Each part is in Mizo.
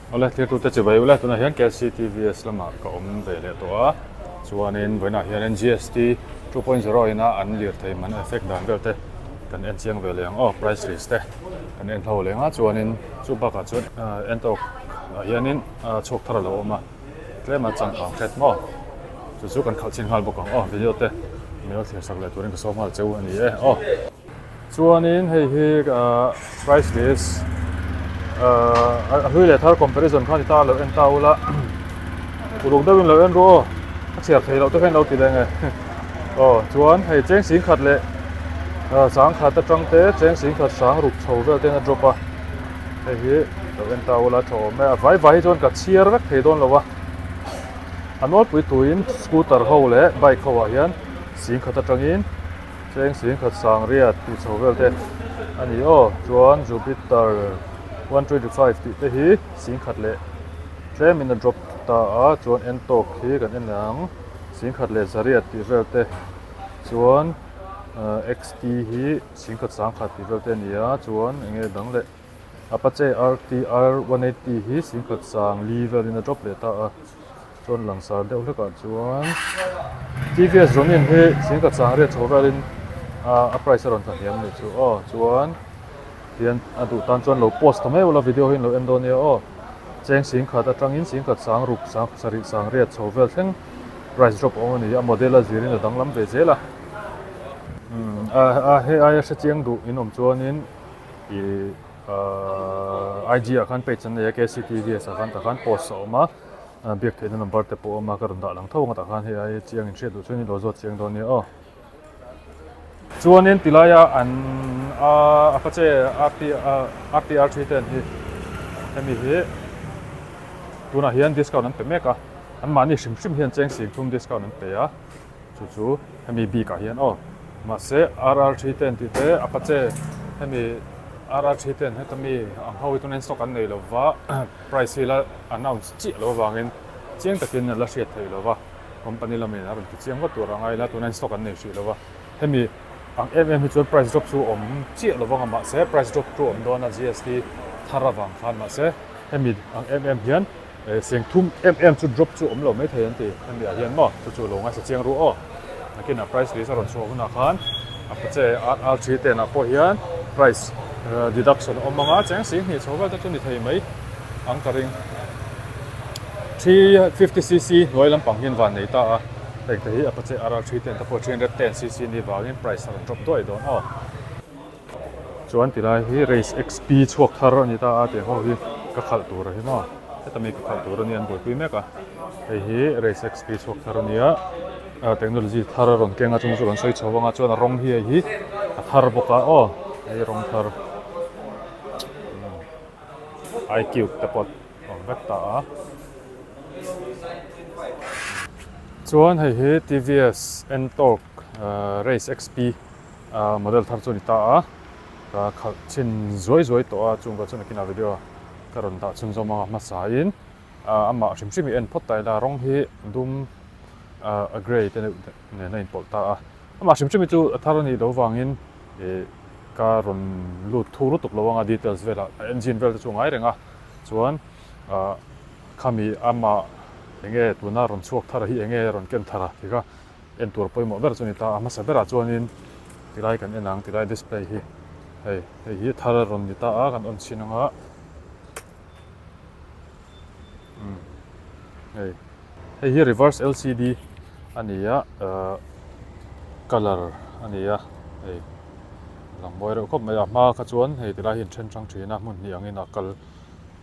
Awle thirtute chibai ula tunah hian KCTVS lamah ka awm ve leh tawh a chuanin vawiinah hianin GST 2.0 ina an lirthei man effect dan vel te kan en chiang ve leh ang aw price list te kan en hlo leh ang a chuanin chu bakah chuan Ntorq ah hianin chhuak thar a lo awm a tlema changkang hret maw chu chu kan khalh chin nghal bawk ang aw video te min lo thlir sak leh turin ka sawm nghal cheu a ni e aw. Chuanin hei hi price list a hlui leh thar comparison kha a ni ta lo en ta ula uluk deuhin lo en ru aw a chhiar thei loh te kha in lo ti leh nge aw chuan hei cheng sing khat leh sang khat atang te cheng sing khat sang ruk chho vel te in a drop a hei hi lo en ta ula tha awm e a vai vai hi chuan ka chhiar vek thei dawn lo a a nawlpui tuin scooter ho leh bike ho ah hian sing khat atangin. Cheng singkhat sangriat tih chho vel te a ni aw. Chuan Jupiter 125 tih te hi singkhat leh tlemin a drop ta a, chuan Ntorq hi kan en ang singkhat leh zariat tih vel te chuan XT hi singkhat sangkhat tih vel te a ni a, chuan eng nge dang leh Apache RTR 180 hi singkhat sang li velin a drop leh ta a. Chuan langsar deuh hlekah chuan TVS Ronin hi singkhat sangriat chho velin a price a rawn tla hniam anih chu aw chuan tihian a duh tan chuan lo post ta mai ula video hi an lo en dawn nia aw cheng singkhat atangin singkhat sang ruk sang sarih sangriat chho vel thleng price drop a awm a ni a model a zirin a danglam ve zel a umm a hei aia hrechiang duh in awm chuanin ih ahh IG ah khan page an nei a KCTVS ah khan tah khan post a awm a. Biak theihna number te pawh a awm a, ka rawn dah lang tho ang a tah khan hei ai chiang in hriat duh chuan in lo zawt chiang dawn nia aw. Chuanin tilaia an a Apache RT RTR 310 hi hemi hi tunah hian discount an pe mek a, anmahni hrim hrim hian cheng singthum discount an pe a. Chu chu hemi bik ah hian aw mahse RR 310 tih te Apache hemi RR 310 heta mi ang ho hi tunin stock an nei lova price hi la announce chiah lo avangin chiang takin a la hriat theih lova company lamin a rawn ti chiang vat tur a ngai la tunin stock an nei hrih lova hemi ang em em hi chuan price drop chu awm chiah lovang a mahse price drop chu awm dawn a GST thar avang khan mahse hemi ang em em hian Seng thum em em chu drop chu awm lo maithei an ti hemi ah hian maw chu chu lo ngaithla chiang ru aw nakinah price list a rawn chhuah hunah khan Apache RR 310 ah pawh hian price deduction a awm ang a cheng sing hnih chho vel te chu ni thei mai ang ka ring 350 cc hnuai lampang hian van nei ta a heng te hi Apache RR 310 te pawh 310 cc ni vangin price a rawn drop duai dawn aw. Chuan tilai hi race XP chhuak thar a ni ta a tih ho hi ka khalh tur a hi maw heta mi ka khalh tur a nia an buaipui mek a hei hi race XP chhuak thar a nia ah technology thar a rawn keng a chung chu kan sawi chho vang a chuan a rawng hi hei hi a thar bawk a aw hei rawng thar iCube te pawh a awm vek ta a chuan hei hi TVS Ntorq race XP. Model thar chu a ni ta a, ka khalh chhin zuai zuai tawh a, chung ka chuan nakinah video ka rawn dah chhunzawm anga hmasain amah hrim hrim hi en phawt ta ila rawng hi dum a grey te deuh nen a inpawlh ta a, amah hrim hrim hi chu a thar a nih loh vangin ih ka rawn lut thu lutuk lo anga details velah a engine vel te chu a ngai reng a, chuan khami amah enge tuna rawn chhuak thar hi enge rawn ken thar a ti kha. En tur pawimawh ber chu a ni ta a, hmasa berah chuanin tilai kan en ang tilai display hi hei hei hi thar a rawn ni ta a kan on chhin anga umm hei hei hi reverse lcd a ni a ahh colour a ni a hei lang mawi reuh khawp mai a hma kha chuan hei tilai hi an then hrang thin a hmun hnih angin a kal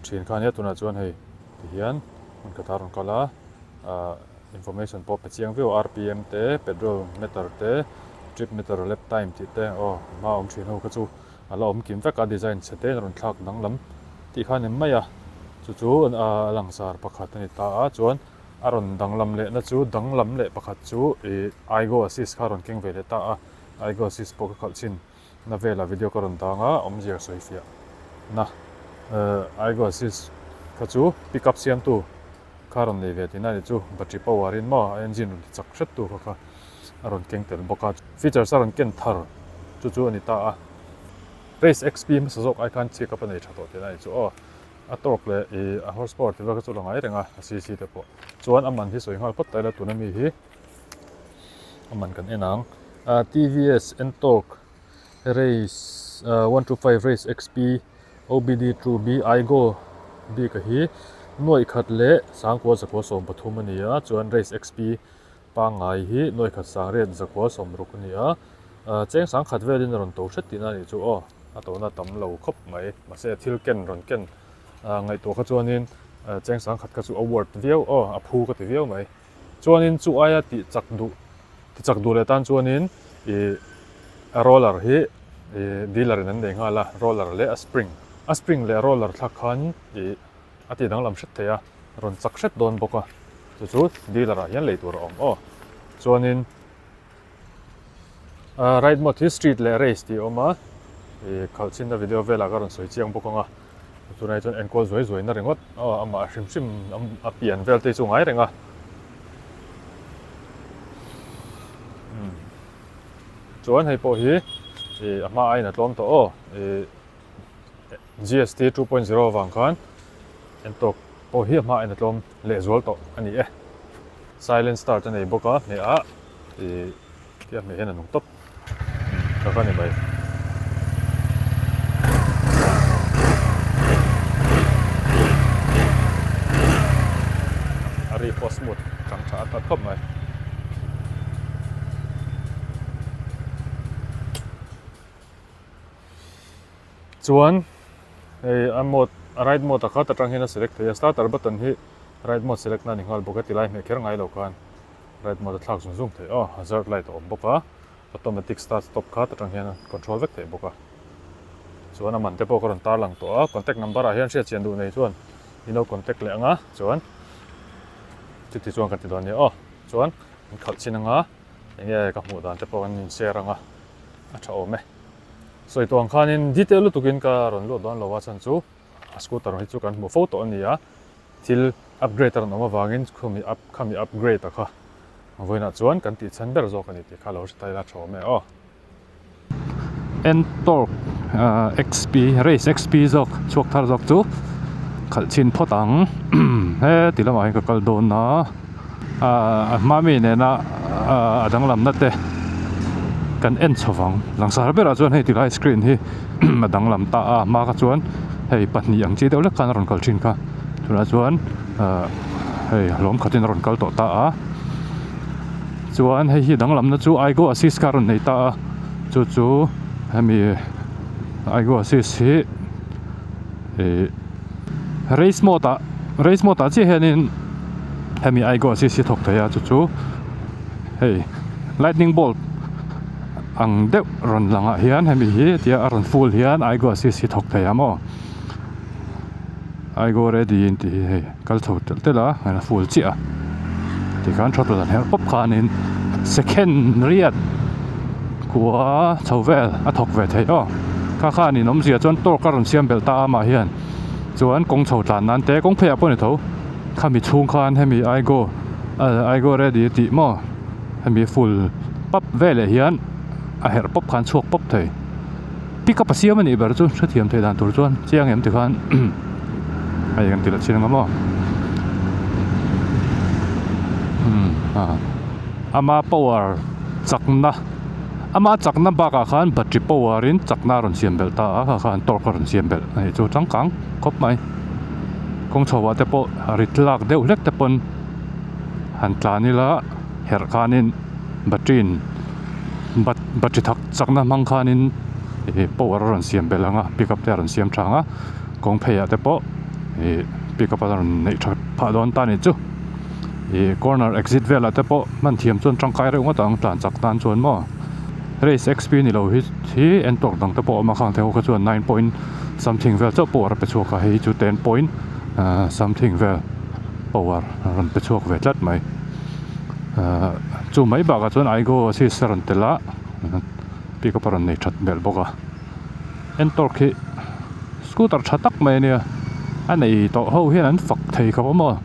thin kha a nia tunah chuan hei tihian hmun khatah a rawn kal a ahh. Information pawh pe chiang viau a, rpm te, petrol meter te, trip meter, lap time tih te aw hma awm thin ho kha chu a la awm kim vek a, design chhe te in a rawn thlak danglam tih kha a ni mai a, chu chu a langsar pakhat a ni ta a, chuan a rawn danglam lehna chu danglam leh pakhat chu ih igo assist kha a rawn keng ve leh ta a, igo assist pawh ka khalh chhin na velah video ka rawn dang a, awmzia sawi fiah na igo assist kha chu pick up siamtu. Kha rawn nei ve tihna a ni chu, battery power in maw a engine rawn ti chak hret tu kha kha a rawn keng tel bawk a, features a rawn ken thar chu chu a ni ta a, Race XP hmasa zawk ai khan check up a nei tha tawh tihna a ni chu aw. A torque leh ih a horse power tih vel kha chu la ngai reng a, a cc te pawh. Chuan a man hi sawi nghal phawt ta ila tuna mi hi a man kan en ang. Ah TVS Ntorq Race ah 125 Race XP OBD 2B Igo bik a hi nuaih khat leh sangkua zakua 13 a ni a, chuan Race XP pangngai hi nuaih khat sangriat zakua 60 a ni a. Ah cheng sangkhat velin a rawn to hret tihna a nih chu aw. A tawhna tam lo khawp mai. Mahse thil ken rawn ken ngaihtuah kha chuanin cheng sangkhat kha chu a worth viau aw, a phu ka ti viau mai. Chuanin chu aia tih chak duh ti chak duh leh tan chuanin ih a roller hi ih dealer in an nei nghal a, roller leh a spring. A spring leh a roller thlak khan ih a tih danglam hret thei a, rawn chak hret dawn bawk a. Chu chu dealer ah hian lei tur a awm aw. Chuanin. Ahh ride mode hi street leh race tih a awm a ih khalh chhinna video velah ka rawn sawi chiang bawk ang a tunah hi chuan enkawl zuai zuai na ringawt aw amah hrim hrim a pian vel te hi chu ngai reng a umm chuan hei pawh hi ih a hma aiin a tlawm tawh aw ih GST 2.0 avang khan entawk pawh hi a hma aiin a tlawm lehzual tawh a ni e. Silent start a nei bawk a hmeh ah ih tia hmeh hian a nung tawp tak a ni mai. A ri pawh smooth tang tha at at khawp mai. Chuan hei a mode a ride mode ah kha ta tang hian a select thei a starter button hi ride mode select na a ni nghal bawk a tilai hmeh kher ngai lo khan ride mode a thlak zung zung theih aw hazard light a awm bawk a automatic start stop kha ta tang hian a control vek theih bawk a chuan a man te pawh ka rawn tar lang tawh a contact number ah hian hriat chian duh nei chuan in lo contact leh ang a chuan chuti chuan kan ti dawn nia aw chuan an khalh chin ang a enge ka hmuh dan te pawh kan in share ang a a tha awm e. Sawi tawh ang khanin detail lutukin ka rawn luat dawn lo a chhan chu a scooter hi chu kan hmu fo tawh a ni a, thil upgrade a rawn awm avangin khumi up khami upgrade a kha vawiinah chuan kan tih chhan ber zawk a ni tih kha lo hre ta ila tha awm e aw. Ntorq XP race XP zawk chhuak thar zawk chu khalh chhin phawt ang he ti lamah hian ka kal dawn a. A hma mi nena a danglamna te kan en chho vang langsar berah chuan hei tilai screen hi a danglam ta a hma kha chuan hei pahnih ang chi deuh lek khan a rawn kal thin kha tunah chuan ah hei hlawm khatin a rawn kal tawh ta a chuan hei hi danglamna chu aigo assist kha a rawn nei ta a chu chu hemi aigo assist hi ih race mode ah race mode ah chiah hianin hemi aigo assist hi thawk thei a chu chu hei lightning bolt ang deuh rawn lang ah hian hemi hi tia a rawn full hian aigo assist hi thawk thei a maw aigo ready in tih hi hei kal chho telh telh a a full chiah a tikhan throttle an herh pawp khanin second riat kua chho vel a thawk ve thei aw kha khan in awmzia chuan torque a rawn siam belh ta a amah hian chuan kawng chho tlan nan te kawng pheiah pawh a ni tho khami chhung khan hemi aigo aigo ready a tih maw hemi full pap veleh hian a herh pawp khan chhuak pawp thei. Pick up a siam a nih ber chu hrethiam theih dan tur chuan chiang em tikhan hei kan ti leh chin ang maw umm a ama power chakna ama chakna bakah khan battery power in chakna a rawn siam belh ta a kha khan torque a rawn siam belh a nih chu changkang khawp mai kawng chho ah te pawh rit lak deuh hlek te pawn han tlan ila herh khanin battery in. Bat battery thak chakna hmang khanin ih power a rawn siam belh ang a pick up te a rawn siam tha ang a kawng pheiah te pawh ih pick up a rawn neih that phah dawn ta a nih chu ih corner exit velah te pawh hman thiam chuan tangkai reuh ngawt ang tlan chak tan chuan maw race xp ni lo hi hi en tawk dang te pawh a awm a khang te ho kha chuan nine point something vel chauh power a pe chhuak a hei chu ten point ah something vel power a rawn pe chhuak ve tlat mai. Ahh chu mai bakah chuan aigo assist a rawn tel a pick up a rawn nei that belh bawk a ntorq hi scooter tha tak mai ania a nei tawh ho hian an fak thei khawp a maw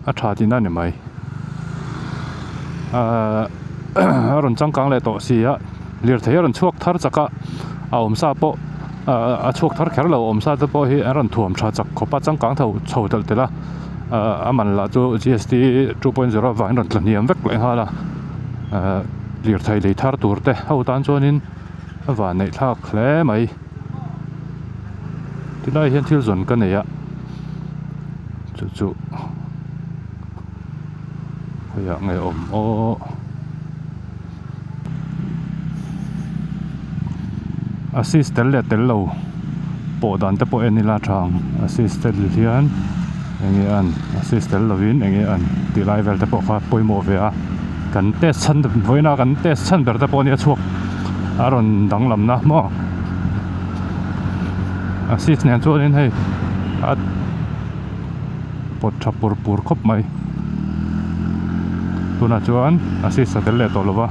a tha tihna a ni mai ahh a rawn changkang leh tawh si a lirthei a rawn chhuak thar chak a a awm sa pawh. ahh a chhuak thar kher lo awm sa te pawh hi an rawn thuam tha chak khawp a changkang tho chho telh telh a ahh a man lah chu GST 2.0 avangin rawn tla hniam vek leh nghal a ahh lirthei lei thar tur te ho tan chuanin a van neih thlak hle mai tilai hian thil zawn ka nei a chu chu khawiah nge awm aw. Assist tel leh tel lo pawh dan te pawh en ila tha ang assist tel hian eng nge an assist tel lovin eng nge an tih lai vel te pawh kha pawimawh ve a kan test chhan vawiina kan test chhan ber te pawh nia chhuak a rawn danglam na maw assist nen chuanin hei a pawt tha pur pur khawp mai tunah chuan assist a tel leh tawh lova.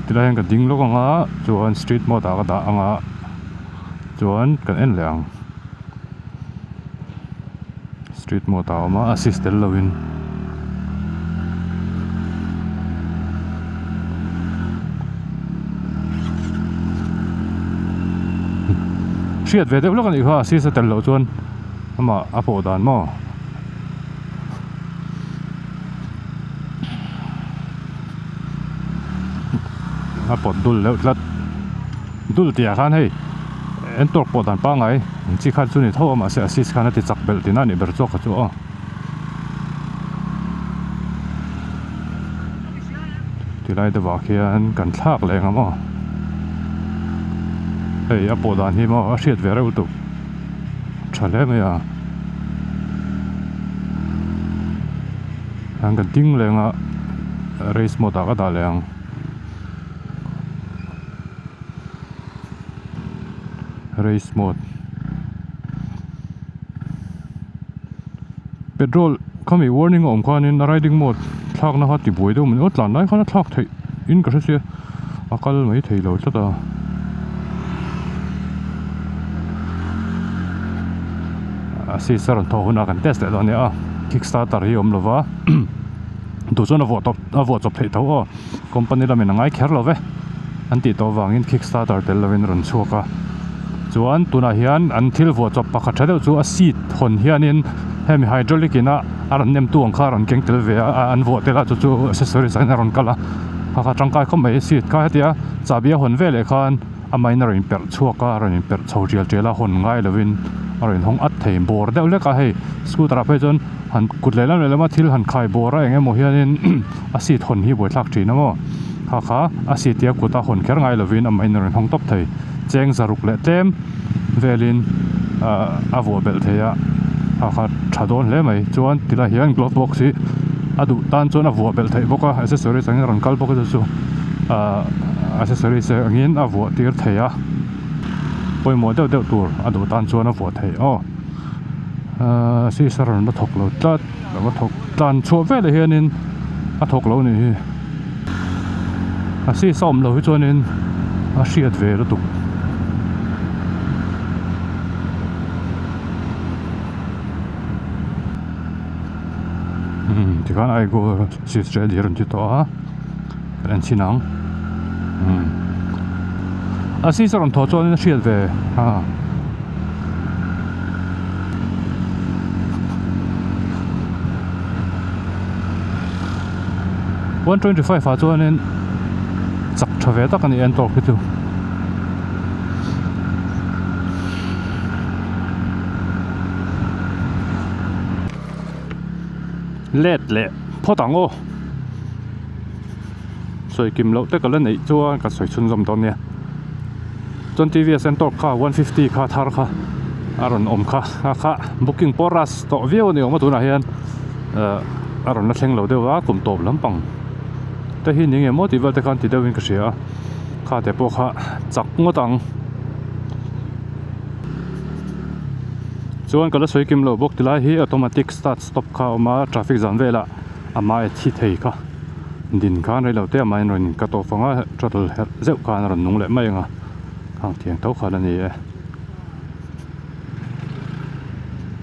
Tilai hian ka ding lawk ang a chuan street mode ah ka dah ang a chuan kan en leh ang street mode ah a awm a assist tel lo in. Hriat ve deuh lawk a nih kha assist a tel loh chuan amah a pawh dan maw. A pawt dul deuh tlat dul tih ah khan hei en tawk pawh dan pangngai ang chi khan chu ni tho a mahse assist khan a ti chak belh tihna a nih ber zawk a chu aw. Tilai deuhah khian kan thlak leh ang aw hei a pawh dan hi maw a hriat ve reuh lutuk. Tha hle mai a an ka ding leh ang a race mode ah ka dah leh ang race mode petrol khami warning a awm khanin a riding mode thlakna kha tibuai deuh mai aw tlan lai khan a thlak theih in ka hre sia a kal mai thei lo tlat a. A seat a rawn thawh hunah kan test leh dawn nia a kick starter hi a awm lova duh chuan a vuah tawp a vuah chawp theih tho aw company lamin a ngai kher lo ve an tih tawh avangin kick starter tel lovin a rawn chhuak a chuan tunah hian an thil vuah chawp pakhat tha deuh chu a seat hawn hianin hemi hydraulic in a a rawn nem tu ang kha a rawn keng tel ve a an vuah tel a chu chu accessories ah hian a rawn kal a kha kha tangkai khawp mai seat kha hetia chahbi a hawn veleh khan amahin a rawn inperh chhuak a a rawn inperh chho tial tial a hawn ngai lovin a rawn inhawng at thei bawr deuh hlek a hei scooter ah phei chuan han kut lehlam lehlam a thil han khai bawr a eng emaw hianin a seat hawn hi buaithlak thin a maw kha kha a seat hi a kut a hawn kher ngai lovin amahin a rawn inhawng tawp thei cheng zaruk leh tlem velin ahh a vuah belh thei a kha kha tha dawn hle mai chuan tilai hian glove box hi a duh tan chuan a vuah belh theih bawk a accessories angin a rawn kal bawk a chu chu ahh accessories angin a vuah tir thei a pawimawh deuh deuh tur a duh tan chuan a vuah theih aw ahh sir a rawn la thawk lo tlat a va thawk tlan chhuah veleh hianin a thawk lo nih hi a sis a awm loh hi chuanin a hriat ve lutuk. Umm tikhan aigo sis ready a rawn ti tawh a kan en chhin ang umm a sis a rawn thawh chuanin a hriat ve a. 125 ah chuanin chak tha ve tak a ni en tawk hi chu. Let leh phawt ang aw. Sawi kim loh te ka la neih chuan ka sawi chhunzawm dawn nia. Chuan TVS Ntorq kha 150 kha thar kha a rawn awm kha a kha booking pawh rush tawh viau a ni awm a tunah hian eh a rawn la thleng lo deuh a kum tawp lampang te hi ni nge maw tih vel te khan ti deuhin ka hria a kha te pawh kha chak ngawt ang. Chuan ka la sawi kim lo bawk tilai hi automatic start stop kha a awm a traffic zan velah amah e thi thei kha din khan rei lo te amahin rawn in cut off ang a throttle herh zeuh khan a rawn nung leh mai ang a khang thiang tho khan a ni e.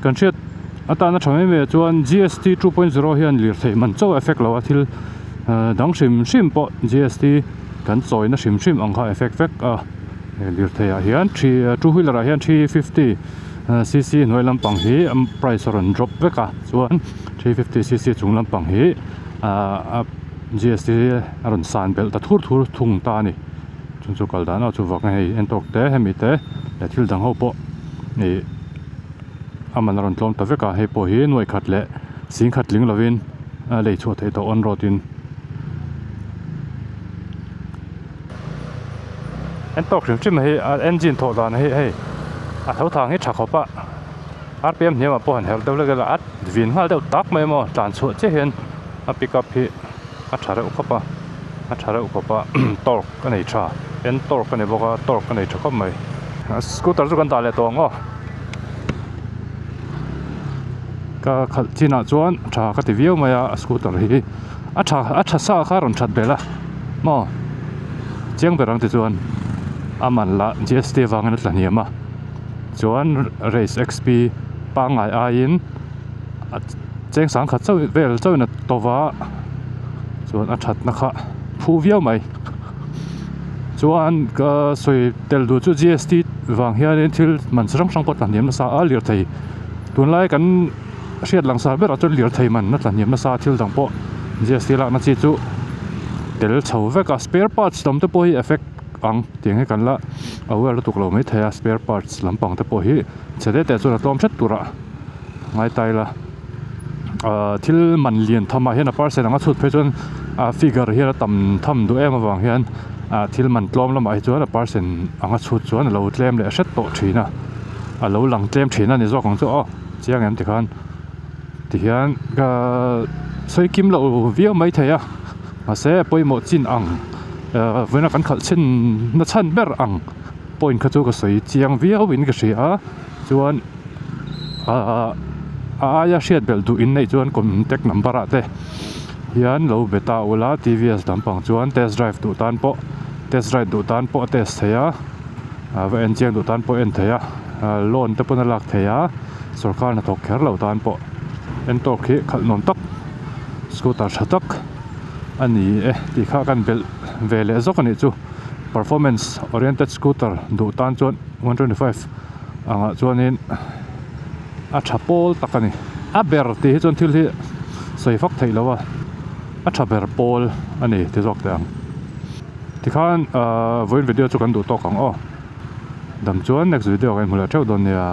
Kan hriat atana tha mai mai ah chuan GST 2.0 hian lirthei man chauh a effect lo a thil. Dang hrim hrim pawh GST kan chawina hrim hrim ang kha effect vek a lirthei ah hian three two wheeler ah hian 350 cc hnuai lampang hi a price a rawn drop vek a chuan 350 cc chung lampang hi ahh GST a rawn san belh ta thur thur thung ta a ni chung chu kal dan a chuvang hei en tawk te hemi te leh thil dang ho pawh ih a man a rawn tlawm ta vek a hei pawh hi nuaih khat leh sing khat tling lovin a lei chhuah theih tawh on road in en tawk hrim hrim hi a engine thawh dan hi hei a tho thang hi tha khawp a rpm hniam ah pawh han herh deuh hlek ila a vin nghal deuh tak mai maw tlan chhuah chiah hian a pick up hi a tha reuh khawp a a tha reuh khawp a torque a nei tha en torque a ni bawk a torque a nei tha khawp mai scooter chu kan dah leh tawh ang aw ka khalh chinah chuan tha ka ti viau mai a a scooter hi a tha a tha sa kha a rawn that belh a maw chiang ber ang tichuan a man lah GST avangin a tla hniam a chuan race XP pangngai aiin a cheng sang khat chauh vel chauhin a to va chuan a thatna kha phu viau mai chuan ka sawi tel duh chu GST vang hianin thil man chi hrang hrang pawh a tla hniam nasa a lirthei tunlai kan hriat langsar berah chuan lirthei man a tla hniam nasa a thil dang pawh GST lakna chi chu tel chho vek a spare parts lam te pawh hi effect ang tiang hi kan la aware lutuk lo maithei a spare parts lampang te pawh hi chhe te te chuan a tlawm hret turah. Ngai ta ila ahh thil man lian tham ah hian a parcel anga chhut phei chuan a figure hian a tam tham duh em avang hian ah thil man tlawm lamah hi chuan a parcel anga chhut chuan a lo tlem leh hret tawh thin a a lo lang tlem thin a ni zawk ang chu aw chiang em tikhan tihian ka sawi kim loh viau mai thei a mahse a pawimawh chin ang ah vawiina kan khalh chhin na chhan ber ang point kha chu ka sawi chiang viau in ka hria a chuan. Ahh a aia hriat belh duh in neih chuan contact number ah te hian lo be ta ula TVS lampang chuan test drive duh tan pawh test ride duh tan pawh a test thei a ah va en chiang duh tan pawh a en thei a ah loan te pawn a lak thei a sawrkar hnathawk kher lo tan pawh en tawk hi khalh nuam tak scooter tha tak a ni e tih kha kan belh ve leh zawk a nih chu performance oriented scooter duh tan chuan 125. Angah chuanin a tha pawl tak a ni. A ber tih hi chuan thil hi sawi fak theih lo a, a tha ber pawl a ni ti zawk teh ang. Tikhan ahh vawiin video chu kan duh tawk ang aw. Dam chuan next video kan hmu leh theuh dawn nia.